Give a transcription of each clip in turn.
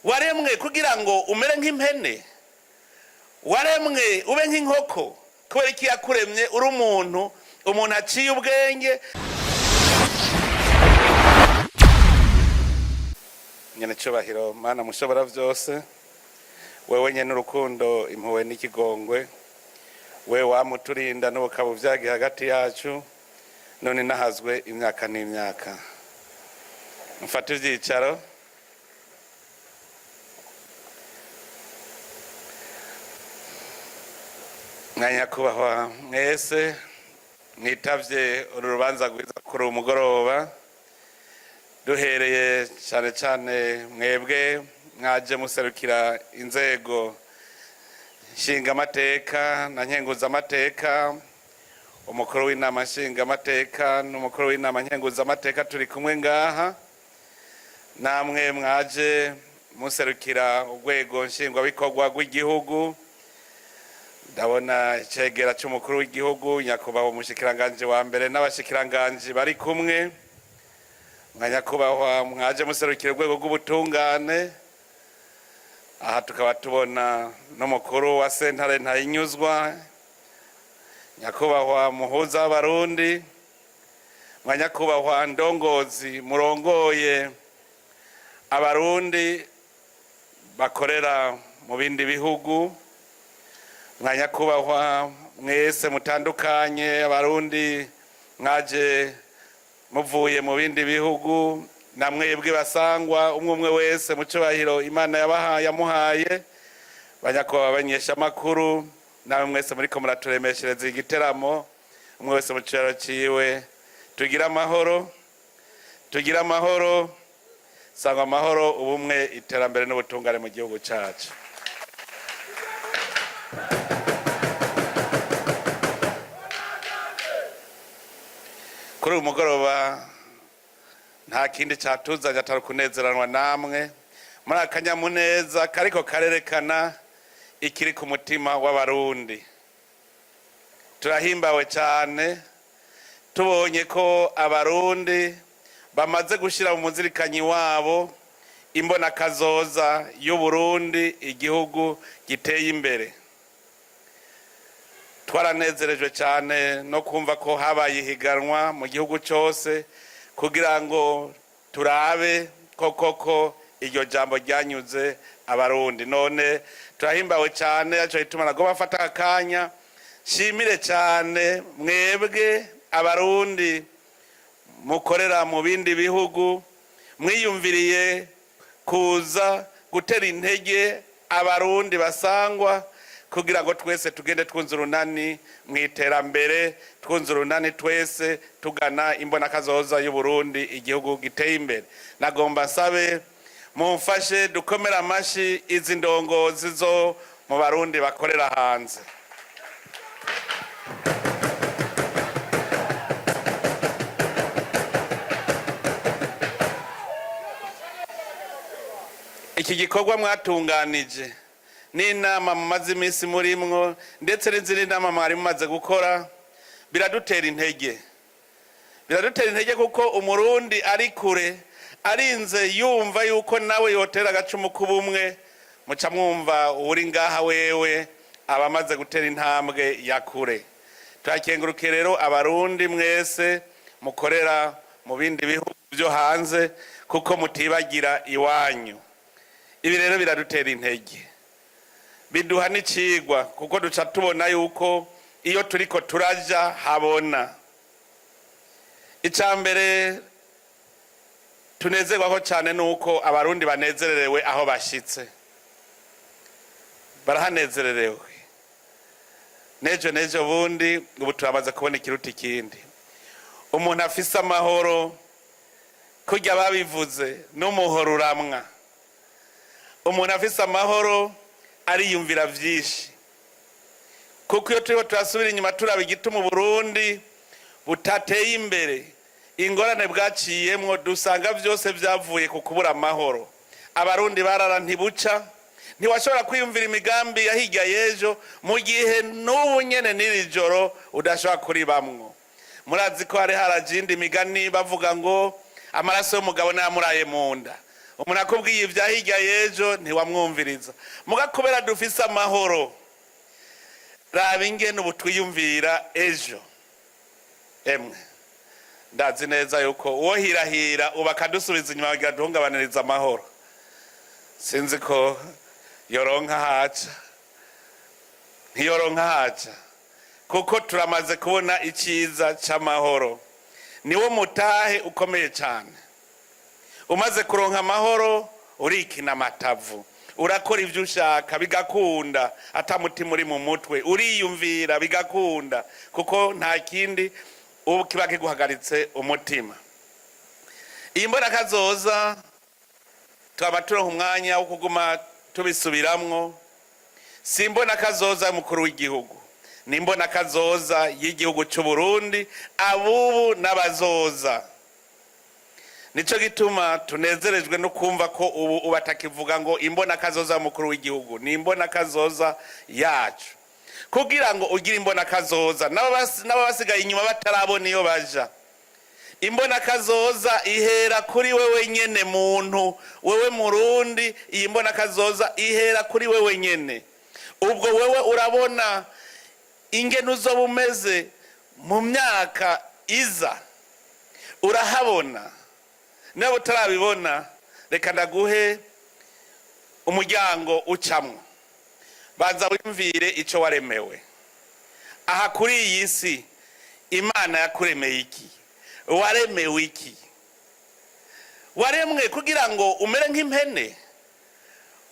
Waremwe kugira ngo umere nk'impene? Waremwe ube nk'inkoko? Kubera iki yakuremye uri umuntu, umuntu aciye ubwenge? Nyene cyubahiro, Mana mushobora byose, wewe nyene urukundo, impuhwe n'ikigongwe, we wamuturinda n'ubukaba byagiye hagati yacu, none nahazwe imyaka n'imyaka. Mfate ibyicaro. Mwa nyakubahwa mwese mwitavye uru rubanza rwiza kuri uyu mugoroba, duhereye cyane cyane mwebwe mwaje muserukira inzego nshingamateka na nkenguzamateka, umukuru w'inama nshingamateka n'umukuru w'inama nkenguzamateka turi kumwe ngaha, namwe mwaje muserukira urwego nshingwabikorwa rw'igihugu. Ndabona icegera c'umukuru w'igihugu, nyakubahwa umushikiranganji wa mbere n'abashikiranganji bari kumwe. Mwa nyakubahwa mwaje muserukira urwego rw'ubutungane, aha tukaba tubona n'umukuru wa sentare Ntahinyuzwa, nyakubahwa muhuza w'Abarundi. Mwa nyakubahwa ndongozi murongoye Abarundi bakorera mu bindi bihugu, mwa nyakubahwa mwese mutandukanye, Abarundi mwaje muvuye mu bindi bihugu, na mwebwe basangwa, umwe umwe wese mu cyubahiro Imana yabahaye yamuhaye, banyakubahwa abamenyeshamakuru, namwe mwese muriko muraturemeshereza igiteramo, umwe wese mu cyubahiro ciwe, tugire amahoro, tugire amahoro, sangwa amahoro, ubumwe, iterambere n'ubutungane mu gihugu cacu. Kuri uyu mugoroba nta kindi cyatuzanye atari kunezeranwa namwe muri akanyamuneza kariko karerekana ikiri ku mutima w'Abarundi. Turahimbawe cyane tubonye ko Abarundi bamaze gushyira mu muzirikanyi wabo imbonakazoza y'Uburundi, igihugu giteye imbere. Twaranezerejwe cyane no kumva ko habaye ihiganwa mu gihugu cyose kugira ngo turabe ko koko iryo jambo ryanyuze Abarundi. None turahimbawe cyane, aco gituma nagomba afata akanya nshimire cyane mwebwe Abarundi mukorera mu bindi bihugu mwiyumviriye kuza gutera intege Abarundi basangwa, kugira ngo twese tugende twunze urunani mu iterambere, twunze urunani twese tugana imbonakazoza y'Uburundi, igihugu giteye imbere. Nagomba nsabe mumfashe dukomere amashi izi ndongozi zo mu Barundi bakorera hanze. Iki gikorwa mwatunganije n'inama mumaze iminsi murimwo, ndetse n'izindi nama mwari mumaze gukora, biradutera intege, biradutera intege, kuko Umurundi ari kure arinze yumva yuko nawe yotera agacumu k'ubumwe, muca mwumva uri ngaha wewe aba amaze gutera intambwe ya kure. Turakengurukiye rero Abarundi mwese mukorera mu bindi bihugu byo hanze, kuko mutibagira iwanyu. Ibi rero biradutera intege, biduha n'icigwa, kuko duca tubona yuko iyo turiko turaja habona. Icya mbere tunezerwaho cyane ni uko Abarundi banezererewe aho bashitse, barahanezererewe. N'ejo n'ejo bundi, ubu turamaze kubona ikiruta ikindi. Umuntu afise amahoro, kurya babivuze, n'umuhoro uramwa. Umuntu afise amahoro ariyumvira vyinshi, kuko iyo turiko turasubira inyuma turaba igituma Uburundi butateye imbere, ingorane bwaciyemwo, dusanga vyose vyavuye ku kubura amahoro. Abarundi barara ntibuca, ntiwashobora kwiyumvira imigambi ya hirya y'ejo mu gihe n'ubu nyene n'iri joro udashobora kuribamwo. Murazi ko hari haraje indi migani bavuga ngo amaraso y'umugabo nayamuraye mu nda. Umuntu akubwiye ibya hirya y'ejo ntiwamwumviriza. Muga kubera dufise amahoro, raba ingene ubu twiyumvira ejo. Emwe, ndazi neza yuko uwo hirahira ubu akadusubiza inyuma bagira duhungabaniriza amahoro, sinzi ko yoronka haca, ntiyoronka haca, kuko turamaze kubona icyiza c'amahoro. Niwo mutahe ukomeye cyane. Umaze kuronka amahoro, urikina amatavu, urakora ibyo ushaka bigakunda, ata mutima uri mu mutwe, uriyumvira bigakunda, kuko nta kindi ubu kiba kiguhagaritse umutima. Iyi mbonakazoza twaba turonka umwanya wo kuguma tubisubiramwo. Si imbonakazoza y'umukuru w'igihugu, ni imbonakazoza y'igihugu cy'u Burundi, abubu n'abazoza. Nico gituma tunezerejwe no kumva ko ubu batakivuga ngo imbonakazoza y'umukuru w'igihugu, ni imbonakazoza yacu. Kugira ngo ugire imbonakazoza, n'ababasigaye inyuma batarabona iyo baja, imbonakazoza ihera kuri wewe nyene muntu, wewe Murundi. Iyi mbonakazoza ihera kuri wewe nyene. Ubwo wewe urabona ingene uzoba umeze mu myaka iza? Urahabona? Niba utarabibona, reka ndaguhe umuryango ucamwo. Banza wiyumvire icyo waremewe aha kuri iyi si. Imana yakuremeye iki? Waremewe iki? Waremwe kugira ngo umere nk'impene?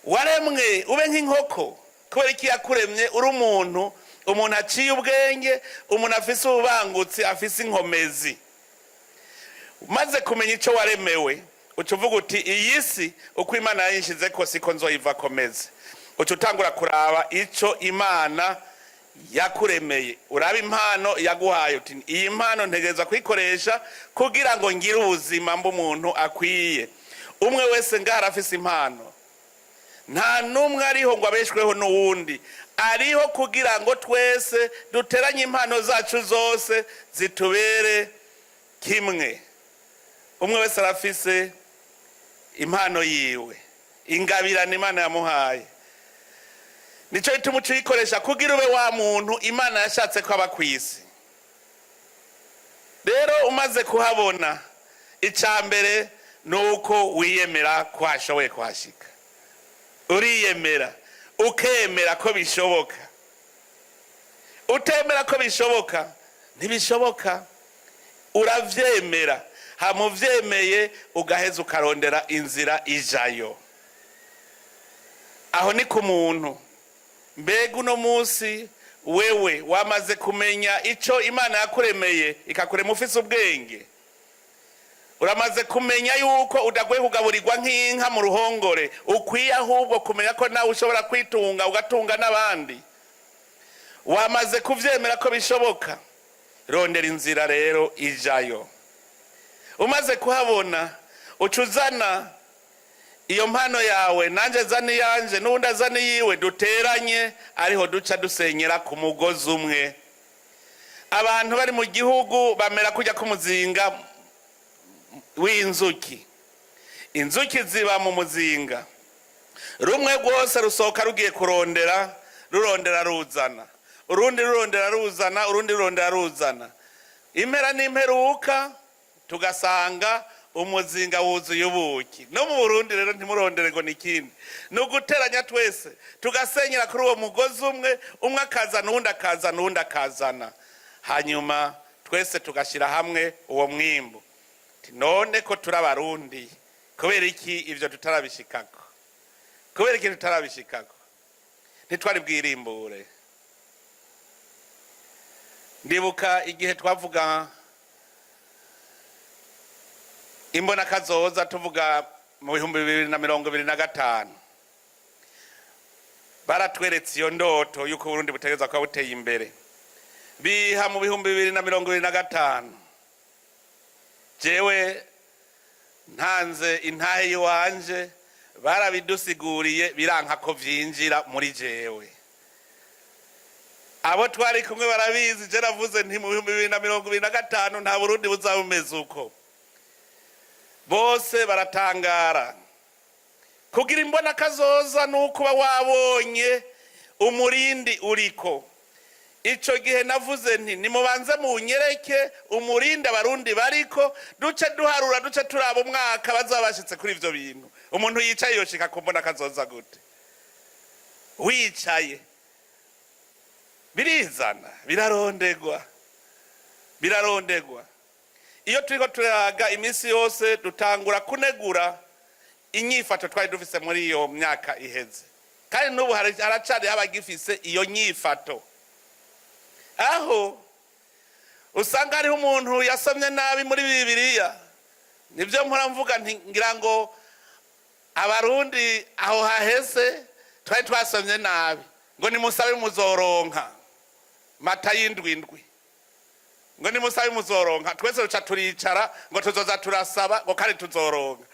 Waremwe ube nk'inkoko? Kubera iki yakuremye uri umuntu, umuntu aciye ubwenge, umuntu afise ububangutsi, afise inkomezi? Umaze kumenya icyo waremewe, uca uvuga uti: "Iyi si uko Imana yayinshize ko siko nzoyiva komeze." Uca utangura kuraba icyo Imana yakuremeye, uraba impano yaguhaye, uti: "Iyi mpano ntegereza kuyikoresha kugira ngo ngire ubuzima mb'umuntu akwiye." Umwe wese ngaho arafise impano. Nta n'umwe ariho ngo abeshweho n'uwundi, ariho kugira ngo twese duteranye impano zacu zose zitubere kimwe. Umwe wese arafise impano yiwe, ingabirano Imana yamuhaye. Nicyo gituma uca uyikoresha kugira ube wa muntu Imana yashatse ko aba ku isi. Rero umaze kuhabona, icya mbere ni uko wiyemera ko hashoboye kuhashika. Uriyemera, ukemera ko bishoboka. Utemera ko bishoboka, ntibishoboka. Uravyemera, hama uvyemeye ugaheza ukarondera inzira ijayo. Aho ni ku muntu. Mbega uno munsi wewe wamaze kumenya ico Imana yakuremeye, ikakurema ufise ubwenge? Uramaze kumenya yuko udakwiye kugaburirwa nk'inka mu ruhongore, ukwiye ahubwo kumenya ko nawe ushobora kwitunga, ugatunga n'abandi? Wamaze kuvyemera ko bishoboka? Rondera inzira rero ijayo. Umaze kuhabona, uca uzana iyo mpano yawe, nanjye zana iyanje, n'uwundi azana iyiwe, duteranye, ariho duca dusenyera ku mugozi umwe. Abantu bari mu gihugu bamera kujya k'umuzinga w'inzuki. Inzuki ziba mu muzinga, rumwe rwose rusohoka rugiye kurondera, rurondera ruzana, urundi rurondera ruzana, urundi rurondera ruzana. Impera n'imperuka tugasanga umuzinga wuzuye ubuki. No mu Burundi rero, ntimurondere ngo ni ikindi, ni uguteranya twese tugasenyera kuri uwo mugozi umwe. Umwe akazana, uwundi akazana, uwundi akazana, hanyuma twese tugashyira hamwe uwo mwimbu. None ko turi Abarundi, kubera iki ibyo tutarabishikako? Kubera iki tutarabishikako? Ntitwari bwirimbure. Ndibuka igihe twavuga imbonakazoza, tuvuga mu 2025, baratweretse iyo ndoto y'uko Burundi butegerezwa kuba buteye imbere. Biha mu 2025, jewe ntanze intahe y'iwanje, barabidusiguriye biranka ko vyinjira muri jewe. Abo twari kumwe barabizi. Je navuze nti: "Mu 2025 nta Burundi buzaba bumeze uko." Bose baratangara. Kugira imbona kazoza ni ukuba wabonye umurindi uriko. Ico gihe navuze nti: "Nimubanze munyereke umurindi Abarundi bariko, duce duharura, duce turaba umwaka bazaba bashitse kuri ivyo bintu." Umuntu yicaye yoshika ku mbona kazoza gute? Wicaye birizana, birarondegwa, birarondegwa. Iyo turiko turaga iminsi yose, dutangura kunegura inyifato twari dufise muri iyo myaka iheze, kandi n'ubu haracariho abagifise iyo nyifato, aho usanga hariho umuntu yasomye nabi muri Bibiliya. Nibyo mpora mvuga nti: "Ngira ngo Abarundi aho haheze twari twasomye nabi." Ngo nimusabe muzoronka, Matayo 7:7, ngo nimusabe muzoronka. Twese duca turicara ngo tuzoza turasaba, ngo kandi tuzoronka.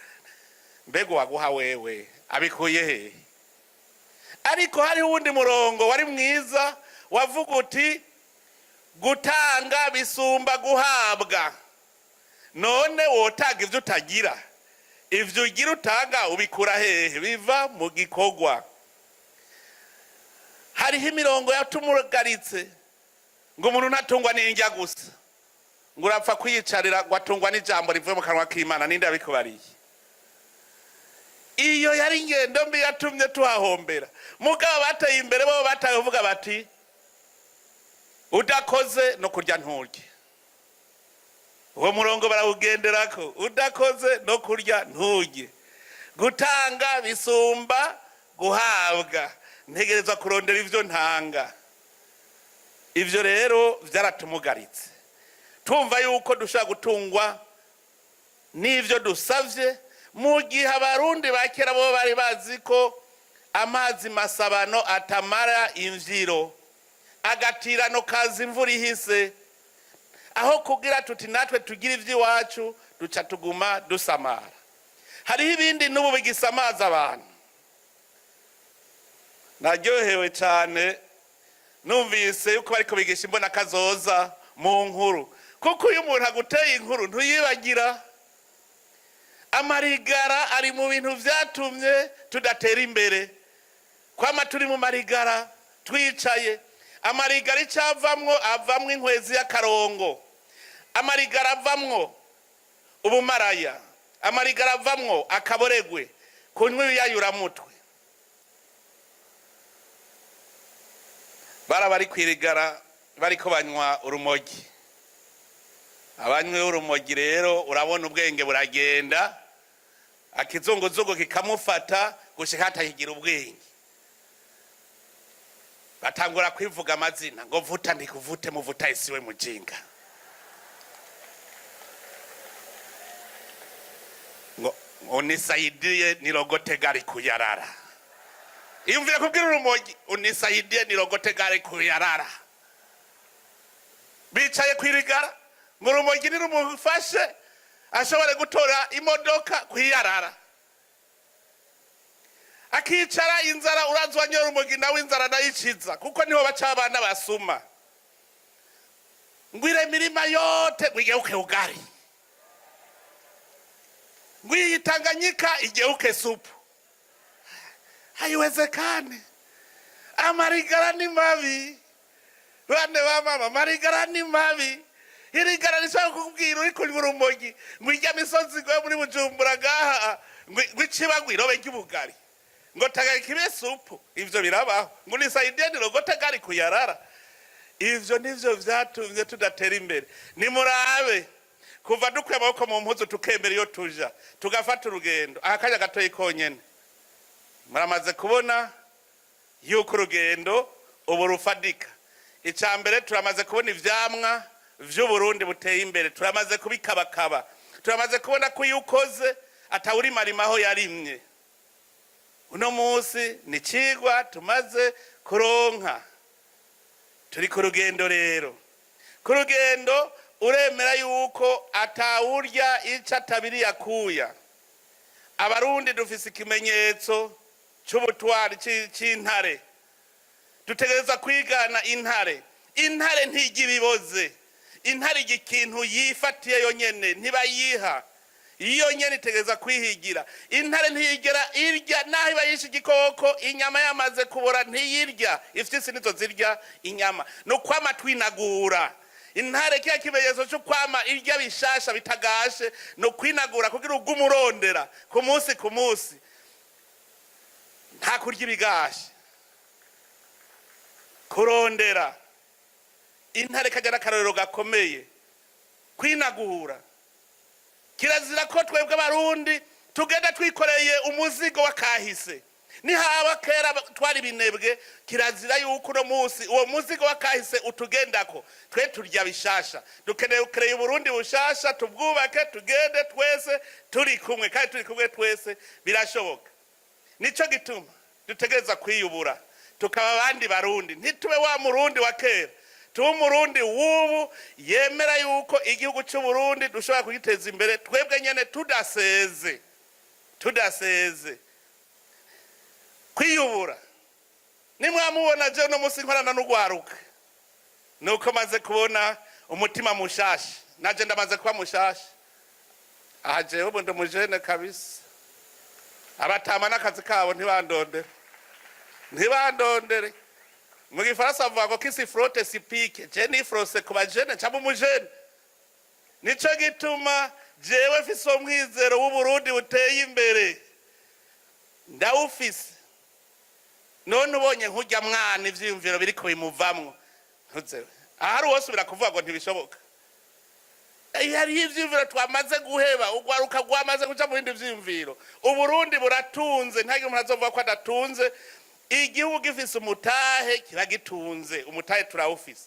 Mbega uwaguha wewe abikuye hehe? Ariko hariho uwundi murongo wari mwiza, wavuga uti: "Gutanga bisumba guhabwa." None wotanga ivyo utagira? Ivyo ugira utanga ubikura hehe? Biva mu gikorwa. Hariho imirongo yatumugaritse, ngo umuntu ntatungwa n'indya gusa, ngo urapfa kwiyicarira, ngo atungwa n'ijambo rivuye mu kanwa k'Imana. Ninde yabikubariye? Iyo yari ingendo mbi yatumye tuhahombera. Mugabo bateye imbere bo bataye kuvuga bati: "Udakoze no kurya nturye." Uwo murongo barawugenderako: udakoze no kurya nturye. Gutanga bisumba guhabwa, ntegerezwa kurondera ivyo ntanga. Ivyo rero vyaratumugaritse, tumva yuko dushobora gutungwa n'ivyo dusavye, mu gihe Abarundi ba kera bo bari bazi ko amazi masabano atamara imvyiro, agatirano kaza imvura ihise. Aho kugira tuti natwe tugira ivy'iwacu, duca tuguma dusamara. Hariho ibindi n'ubu bigisamaza abantu. Naryohewe cyane numvise yuko bariko bigisha imbona kazoza mu nkuru, kuko iyo umuntu aguteye inkuru ntuyibagira. Amarigara ari mu bintu vyatumye tudatera imbere, kwama turi mu marigara twicaye. Amarigara icavamwo, avamwo inkwezi y'akarongo, amarigara avamwo ubumaraya, amarigara avamwo akaboregwe, kunywa ibiyayuramutwe. Bara bari kwirigara bariko banywa urumogi. Abanywi urumogi rero, urabona ubwenge buragenda, akizunguzungu kikamufata gushika hatakigira ubwenge. Batangura kwivuga amazina, ngo vuta ndikuvute, muvuta isiwe mujinga, ngo unisaidie nirogote gari kuyarara. Iyumvire kubwira urumogi: "Unisaidie nirogote gari kuyarara." Bicaye kwirigara ngo urumogi nirumufashe ashobore gutora imodoka kwiyarara, akicara inzara. Urazi uwanyoye urumogi nawe inzara nayiciza, kuko niho baca abana basuma. Ngwire mirima yote ngo igeuke ugari, ngwiyi Tanganyika igeuke supu. Haiwezekani. Amarigara ni mabi, bane ba mama, amarigara ni mabi. Irigara rishobora kukubwira uri kunywa urumogi ngo irya misozi ngo yo muri Bujumbura ngaha ngo iciba ngo irobe ry'ubugari, ngo Tanganyika ibe supu. Ivyo birabaho? Ngo nisaidie nirogote gari kuyarara. Ivyo nivyo vyatumye tudatera imbere. Nimurabe, kuva dukuye amaboko mu mpuzu, tukemera iyo tuja, tugafata urugendo, aka kanya gatoyi konyene, muramaze kubona yuko urugendo ubu rufadika. Icya mbere, turamaze kubona ivyamwa vy'Uburundi buteye imbere, turamaze kubikabakaba, turamaze kubona ko iyo ukoze atawurimarima aho yarimye. Uno munsi ni cigwa tumaze kuronka. Turi ku rugendo rero. Ku rugendo uremera yuko atawurya ico atabiri yakuya. Abarundi dufise ikimenyetso c'ubutwari c'intare. Dutegereza kwigana intare. Intare ntirya ibiboze, intare irya ikintu yifatiye yonyene, ntibayiha. Iyo nyene itegereza kwihigira. Intare ntiyigera irya naho iba yishe igikoko, inyama yamaze kubora ntiyirya. Ifyisi nizo zirya inyama. Ni ukwama twinagura. Intare kiya kimenyetso cyo kwama irya bishasha bitagashe, ni ukwinagura kugira ugume urondera ku munsi ku munsi, nta kurya ibigashe, kurondera. Intare kajya n'akarorero gakomeye kwinagura. Kirazira ko twebwe Abarundi tugenda twikoreye umuzigo w'akahise. Nihaba kera twari binebwe, kirazira yuko uno munsi uwo muzigo w'akahise utugendako. Twe turya bishasha. Dukeneye kureba Uburundi bushasha, tubwubake, tugende twese turi kumwe, kandi turi kumwe twese birashoboka. Nico gituma dutegereza kwiyubura, tukaba abandi Barundi. Ntitube wa Murundi wa kera, tube Umurundi w'ubu yemera yuko igihugu cy'Uburundi dushobora kugiteza imbere twebwe nyene, tudaseze, tudaseze. Kwiyubura, nimwamubona je uno munsi nkorana n'urwaruka, nuko maze kubona umutima mushasha. Naje ndamaze kuba mushasha. Aha jewe ubu ndi umujene kabisa. Abatama n'akazi kabo, ntibandondere, ntibandondere. Mu Gifaransa bavuga ngo "Qui se frotte se pique". Je nifrose ku bajene, ncaba umujene. Nico gituma jewe mfise umwizero w'Uburundi buteye imbere, ndawufise. None ubonye nk'urya mwana, ivyiyumviro biriko bimuvamwo, ntuzewe ahari uwosubira kuvuga ngo ntibishoboka. Hariho ivyiyumviro twamaze guheba, urwaruka rwamaze kuja mu bindi vyiyumviro. Uburundi buratunze, ntagire umuntu azovuga ko adatunze. Igihugu gifise umutahe kiba gitunze. Umutahe turawufise.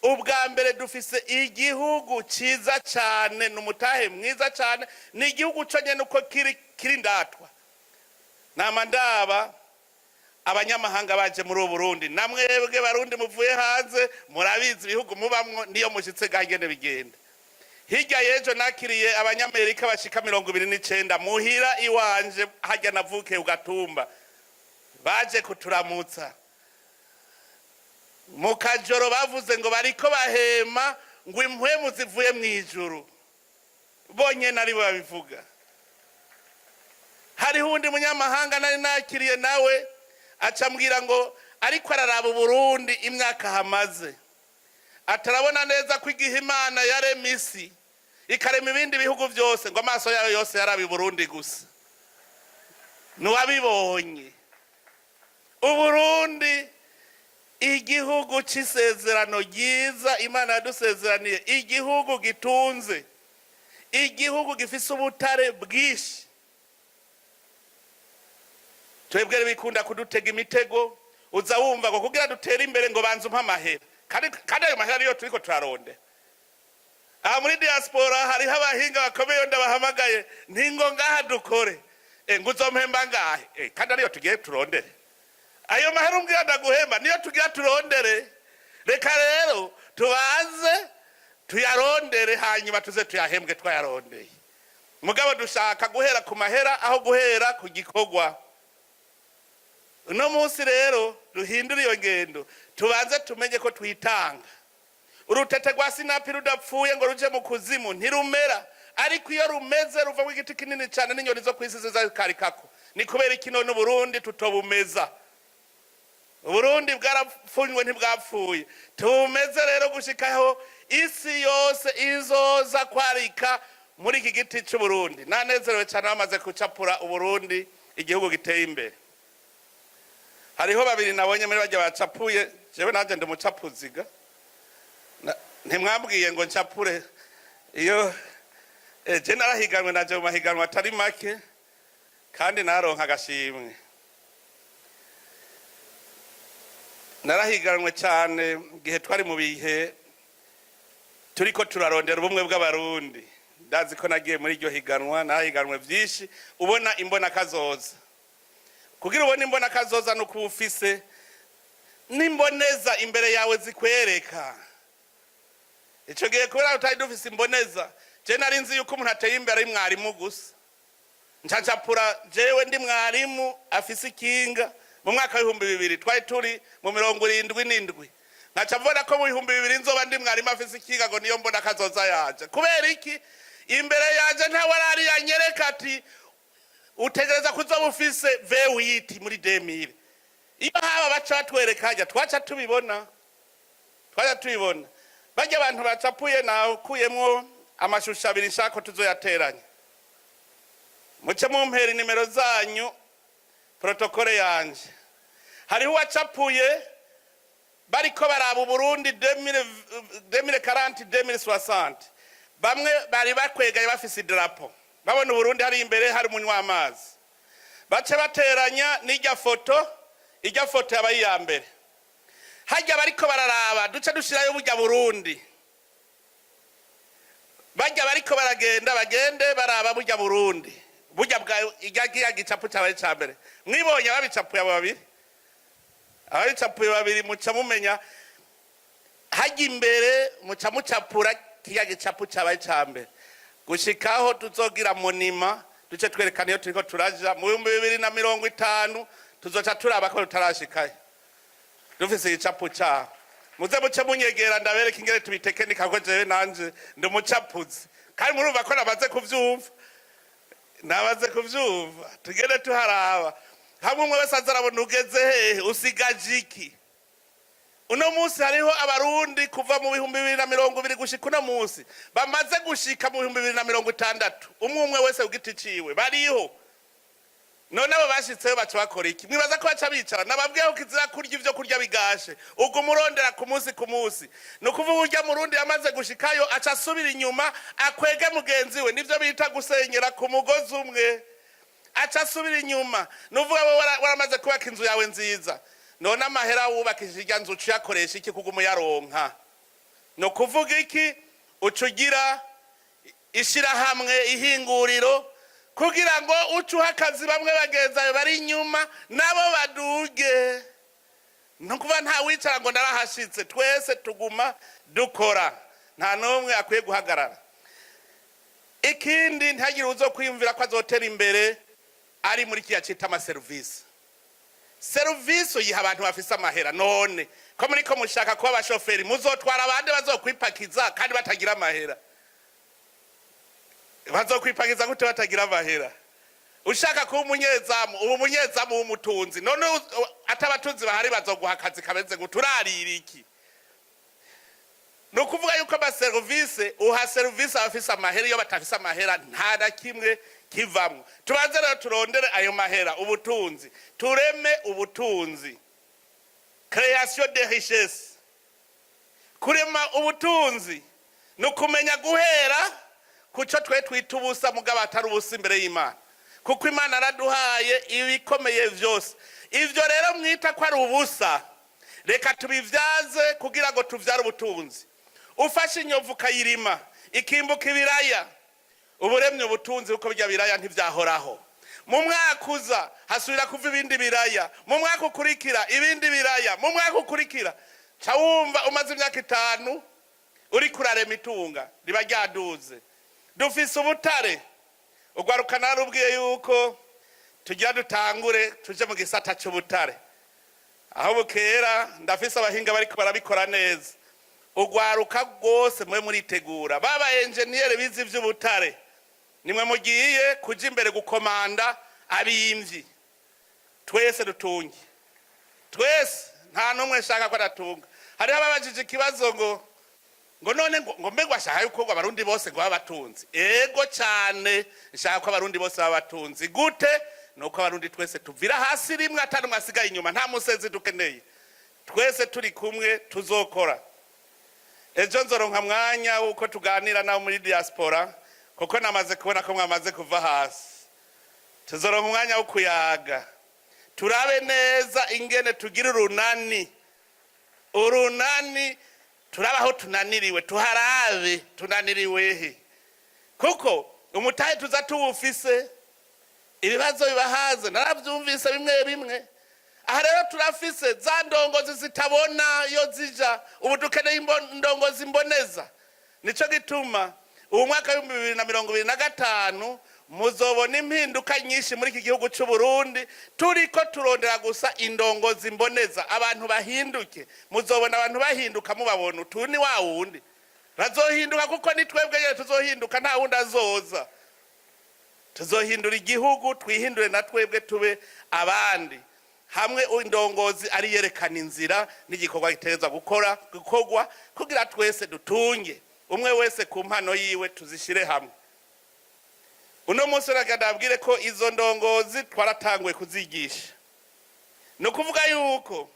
Ubwa mbere dufise igihugu ciza cane, ni umutahe mwiza cane. Ni igihugu conyene uko kiri, kiri ndatwa. Nama ndaba abanyamahanga baje muri ubu Burundi, namwebwe Barundi muvuye hanze murabizi ibihugu mubamwo, niyo mushitse gahingene bigenda. Hirya y'ejo nakiriye Abanyamerika bashika 29 muhira iwanje harya navukiye ugatumba, baje kuturamutsa. Mu kajoro bavuze ngo bariko bahema ngo impwemu zivuye mu ijuru, bonyene aribo babivuga. Hariho uwundi munyamahanga nari nakiriye, nawe acambwira ngo ariko araraba Uburundi imyaka hamaze, atarabona neza ko igihe Imana yarema isi ikarema ibindi bihugu byose, ngo amaso yayo yose yaraba Burundi gusa. Nuwabibonye Uburundi, igihugu c'isezerano ryiza Imana yadusezeraniye, igihugu gitunze, igihugu gifise ubutare bwinshi. Twebwe bikunda kudutega imitego. Uza wumva ngo kugira dutere imbere ngo banze umpe amahera, kandi ayo mahera niyo turiko turarondera. Aha muri diaspora hariho abahinga bakomeye, ndabahamagaye ntingo ngaha dukore. Ngo uzompemba ngahe? Kandi ariyo tugiye turondere. Ayo mahera umbwira ndaguhemba niyo tugira turondere. Reka rero tubanze tuyarondere, hanyuma tuze tuyahembwe twayarondeye. Mugabo dushaka guhera ku mahera aho guhera ku gikorwa. Uno munsi rero duhindure iyo ngendo, tubanze tumenye ko twitanga. Urutete rwa sinapi rudapfuye ngo ruje mu kuzimu ntirumera, ariko iyo rumeze ruvamo igiti kinini cyane, n'inyoni zo ku isi zizakarikako. Ni kubera iki none Uburundi tutobumeza? Uburundi bwarapfunywe, ntibwapfuye. Tumeze rero gushikaho isi yose izoza kwarika muri iki giti cy'Uburundi. Nanezerewe cyane bamaze gucapura Uburundi, igihugu giteye imbere. Hariho babiri nabonye muri bajya bacapuye. Jewe nanjye ndi umucapuziga. Ntimwambwiye ngo ncapure. Iyo je narahiganwe naje mu mahiganwa atari make, kandi naronka agashimwe. Narahiganwe cyane igihe twari mu bihe turiko turarondera ubumwe bw'Abarundi. Ndazi ko nagiye muri iryo higanwa, narahiganwe byinshi. Ubona imbona kazoza, kugira ubone imbona kazoza nuko uba ufise n'imboneza imbere yawe zikwereka. Ico gihe kubera tutari dufise imboneza, je nari nzi yuko umuntu ateye imbere ari mwarimu gusa. Ncacapura jewe ndi mwarimu afise ikinga mu mwaka w'2000, twari turi mu 77. Nkaca mbona ko mu 2000 nzoba ndi mwarimu afise ikinga, ngo niyo mbona kazoza yaje. Kubera iki? Imbere yanje ntawe arari yanyereka ati utegereza kuzoba ufise V8 muri 2000. Iyo haba baca batwereka hajya, twaca tubibona, twaca tubibona. Bajya abantu bacapuye, nakuyemwo amashusho abiri, nshaka ko tuzoyateranya. Muce mumpera nimero zanyu, protocole yanje. Hariho uwacapuye bariko baraba Uburundi 2040, 2060. Bamwe bari bakwegaye bafise idarapo, babona Uburundi hari imbere, hari umunywa amazi. Bace bateranya n'irya foto. Irya foto yabaye iya mbere. Hajya bariko bararaba, duce dushirayo burya Burundi. Bajya bariko baragenda, bagende baraba burya Burundi, burya bwa irya kiya gicapu cyabaye ca mbere. Mwibonye ababicapuye abo babiri, ababicapuye babiri, muca mumenya hajya imbere, muca mucapura kiya gicapu cyabaye ca mbere, gushikaho tuzogira monima, duce twerekana iyo turiko turaja mu 2050. Tuzoca turaba ko tutarashikayo dufise igicapu caho. Muze muce munyegera, ndabereka ingene tubitekenika, ko jewe nanje ndi umucapuzi, kandi murumva ko namaze kuvyumva, namaze kuvyumva. Tugende tuharaba hamwe, umwe wese aza arabona ugeze hehe, usigaje iki. Uno munsi hariho Abarundi kuva mu 2020 gushika uno munsi bamaze gushika mu 2060, umwe umwe wese ku giti ciwe bariho. None abo bashitseyo baca bakora iki? Mwibaza ko baca bicara? Nababwiye ko kizira kurya ivyo kurya bigashe, uguma urondera ku munsi ku munsi. Ni ukuvuga urya Murundi yamaze gushikayo aca asubira inyuma akwege mugenzi we, nivyo bita gusenyera ku mugozi umwe. Aca asubira inyuma. Ni uvuga wowe waramaze kubaka inzu yawe nziza, none amahera wubakishije irya nzu uca uyakoresha iki kuguma uyaronka? Ni ukuvuga iki? Uca ugira ishirahamwe, ihinguriro, kugira ngo uce uha akazi bamwe bagenzi bawe bari inyuma, nabo baduge. Ni ukuvuga nta wicara ngo narahashitse, twese tuguma dukora, nta n'umwe akwiye guhagarara. Ikindi, ntihagire uzo kwiyumvira ko azotera imbere ari muri kiriya cita amaserivisi. Serivisi uyiha abantu bafise amahera. None ko muri ko mushaka kuba abashoferi, muzotwara abandi bazokwipakiza kandi batagira amahera? Bazokwipakiza gute batagira amahera? Ushaka kuba umunyezamu, uba umunyezamu w'umutunzi. None atabatunzi bahari, bazoguha akazi kameze gute? Urarira iki? Ni ukuvuga yuko amaserivisi uha serivisi abafise amahera. Iyo batafise amahera, nta na kimwe kivamwo. Tubanze rero turondere ayo mahera, ubutunzi, tureme ubutunzi, création de richesse. Kurema ubutunzi ni ukumenya guhera kuco twe twita ubusa, mugabo atari ubusa imbere y'Imana, kuko Imana araduhaye ibikomeye vyose. Ivyo rero mwita ko ari ubusa, reka tubivyaze kugira ngo tuvyare ubutunzi. Ufashe inyovu ukayirima, ikimbuka ibiraya, uburemye ubutunzi, kuko birya biraya ntivyahoraho. Mu mwaka uza hasubira kuva ibindi biraya, mu mwaka ukurikira ibindi biraya, mu mwaka ukurikira. Ca wumva umaze imyaka 5 uriko urarema, itunga riba ryaduze. Dufise ubutare. Ugwaruka narubwiye yuko tugira dutangure tuje mu gisata c'ubutare aho bukera. Ndafise abahinga bariko barabikora neza. Ugwaruka rwose, mwe muritegura, baba enjeniyeri bize ivy'ubutare, nimwe mugiye kuja imbere gukomanda abimvyi. Twese dutunge, twese, nta n'umwe nshaka ko adatunga. Hariho ababajije ikibazo ngo none ngo mbega ashaka yuko ngo Abarundi bose ngo babe batunzi. Ego cyane, nshaka ko Abarundi bose baba batunzi. Gute? Nuko Abarundi twese tuvira hasi rimwe, atari umwe asigaye inyuma. Nta musezi dukeneye, twese turi kumwe tuzokora. Ejo nzoronka mwanya wuko tuganira nabo muri diaspora, kuko namaze kubona ko mwamaze kuva hasi. Tuzoronka umwanya wo kuyaga, turabe neza ingene tugira urunani. Urunani, turabe aho tunaniriwe, tuharabe tunaniriwe he, kuko umutahe tuza tuwufise, ibibazo bibahaze narabyumvise bimwe bimwe. Aha rero turafise za ndongozi zitabona iyo zija. Ubu dukeneye indongozi mboneza. Nico gituma ubu mwaka w'2025 muzobona impinduka nyinshi muri iki gihugu cy'u Burundi. Turiko turondera gusa indongozi mboneza, abantu bahinduke. Muzobona abantu bahinduka, mubabona utu ni wa wundi. Bazohinduka kuko ni twebwe nyene tuzohinduka, nta wundi azoza. Tuzohindura igihugu, twihindure na twebwe tube abandi. Hamwe indongozi ari yerekana inzira n'igikorwa gitegerezwa gukora gukorwa kugira twese dutunge, umwe wese ku mpano yiwe, tuzishire hamwe. Uno munsi reka ndabwire ko izo ndongozi twaratanguye kuzigisha. Ni ukuvuga yuko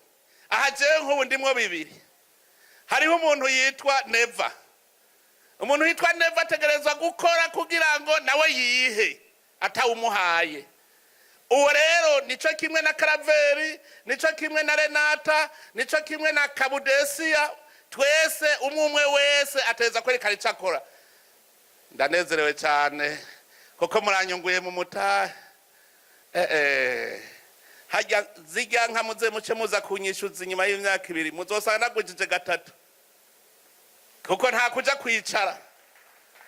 aha jewe nk'ubu ndimwo bibiri. Hariho umuntu yitwa Neva. Umuntu yitwa Neva ategerezwa gukora kugira ngo nawe yihe atawumuhaye. Uwo rero nico kimwe na Karaveri, nico kimwe na Renata, nico kimwe na Kabudesiya. Twese, umwe umwe wese ateza kwerekana icyo akora. Ndanezerewe cyane kuko muranyunguye mu mutahe. Hajya zijya nka muze muce muza kunyishuza inyuma y'imyaka 2, muzosanga nagujije gatatu, kuko nta kuja kwicara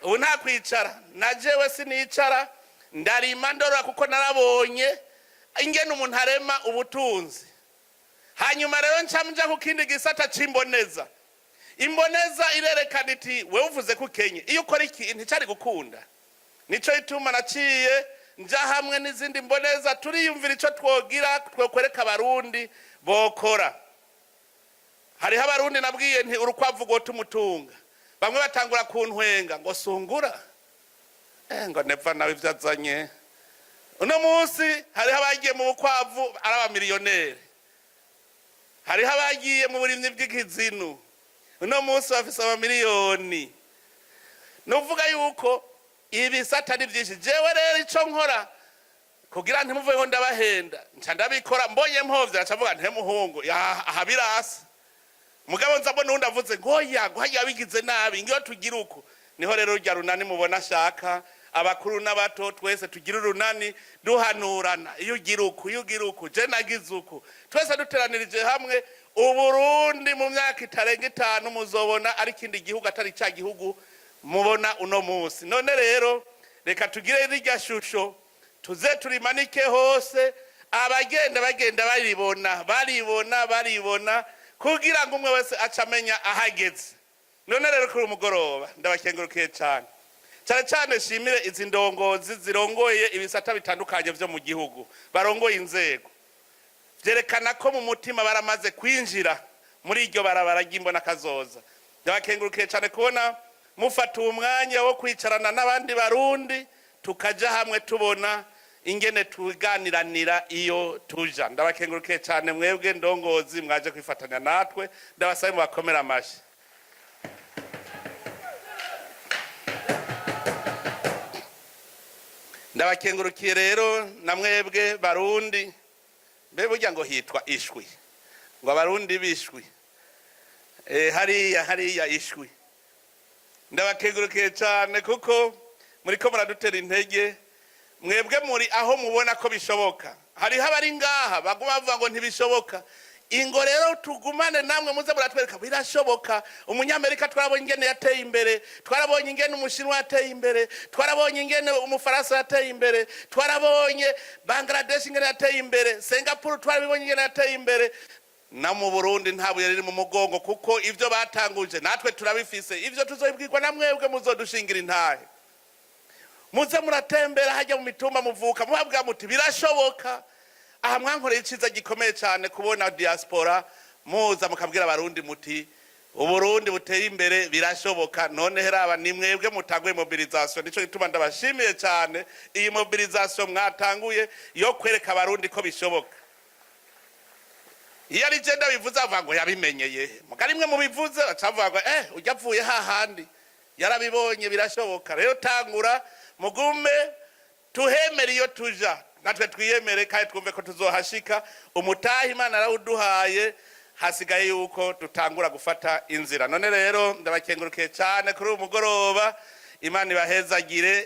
ubu, nta kwicara. Na jewe sinicara, ndarima, ndorora, kuko narabonye ingene umuntu arema ubutunzi. Hanyuma rero nca mja ku kindi gisata c'imboneza. Imboneza irerekana iti: wewe uvuze ko ukenye, iyo ukora iki nticari gukunda. Nico ituma naciye nja hamwe n'izindi mboneza, turiyumvira ico twogira, twokwereka Abarundi bokora. Hariho Abarundi nabwiye nti: urukwavu rwota umutunga. Bamwe batangura kuntwenga ngo sungura, ngo Neva nawe ivyo azanye. Uno munsi hariho abagiye mu bukwavu ari abamiliyoneri, hariho abagiye mu burimyi bw'ikizinu, uno munsi bafise amamiliyoni. Nuvuga yuko ibisata ari byinshi. Jewe rero ico nkora kugira ntimuvuge ngo ndabahenda, nca ndabikora. Mbonye mpovye, aca avuga ntemuhungu aha birasi. Mugabo nza mbona uwundi avuze ngo oya, ngo hajya bigize nabi, ngiyo tugira uko. Niho rero rujya runani mubona ashaka abakuru n'abato, twese tugira urunani, duhanurana: iyo ugira uku, iyo ugira uku, je nagize uku, twese duteranirije hamwe, Uburundi mu myaka itarenga 5 muzobona ari ikindi gihugu, atari cya gihugu mubona uno munsi. None rero reka tugire rirya shusho, tuze turimanike hose, abagenda bagenda baribona, baribona, baribona, kugira ngo umwe wese ace amenya ahageze. None rero kuri umugoroba ndabakengurukiye cyane cyane cyane. Shimire izi ndongozi zirongoye ibisata bitandukanye vyo mu gihugu, barongoye inzego. Vyerekana ko mu mutima baramaze kwinjira muri iryo barabara ry'imbona kazoza. Ndabakengurukiye cyane kubona mufata uwo mwanya wo kwicarana n'abandi Barundi, tukaja hamwe, tubona ingene tuganiranira iyo tuja. Ndabakengurukiye cyane mwebwe ndongozi mwaje kwifatanya natwe. Ndabasabe mubakomere amashyi. Ndabakengurukiye rero na mwebwe Barundi. Mbe burya ngo hitwa Ishwi, ngo Abarundi bishwi, hariya hariya Ishwi. Ndabakengurukiye cyane kuko muriko muradutera intege. Mwebwe muri aho mubona ko bishoboka. Hariho abari ngaha baguma bavuga ngo ntibishoboka. Ingo rero tugumane namwe, muze muratwereka birashoboka. Umunyamerika twarabonye ingene yateye imbere, twarabonye ingene Umushinwa yateye imbere, twarabonye ingene Umufaransa yateye imbere, twarabonye Bangladesh ingene yateye imbere, Singapore twarabibonye ingene yateye imbere. Na mu Burundi nta buye riri mu mugongo, kuko ivyo batanguje natwe turabifise. Ivyo tuzobibwirwa na mwebwe muzodushingira intahe. Muze muratembera hajya mu mitumba muvuka, mubabwira muti birashoboka. Aha mwankoreye iciza gikomeye cyane, kubona diaspora muza mukabwira Abarundi muti Uburundi buteye imbere birashoboka. None heraba ni mwebwe mutanguye mobilisation. Nico gituma ndabashimiye cyane iyi mobilisation mwatanguye yo kwereka Abarundi ko bishoboka. Iyo ari je ndabivuze, avuga ngo yabimenyeye. Mugari mwe mubivuze, bacavuga ngo ujya avuye hahandi yarabibonye, birashoboka. Rero tangura mugume tuhemere iyo tuja, natwe twiyemere kandi twumve ko tuzohashika. Umutahe Imana arawuduhaye, hasigaye yuko dutangura gufata inzira. None rero ndabakengurukiye cyane kuri uyu mugoroba. Imana ibahezagire.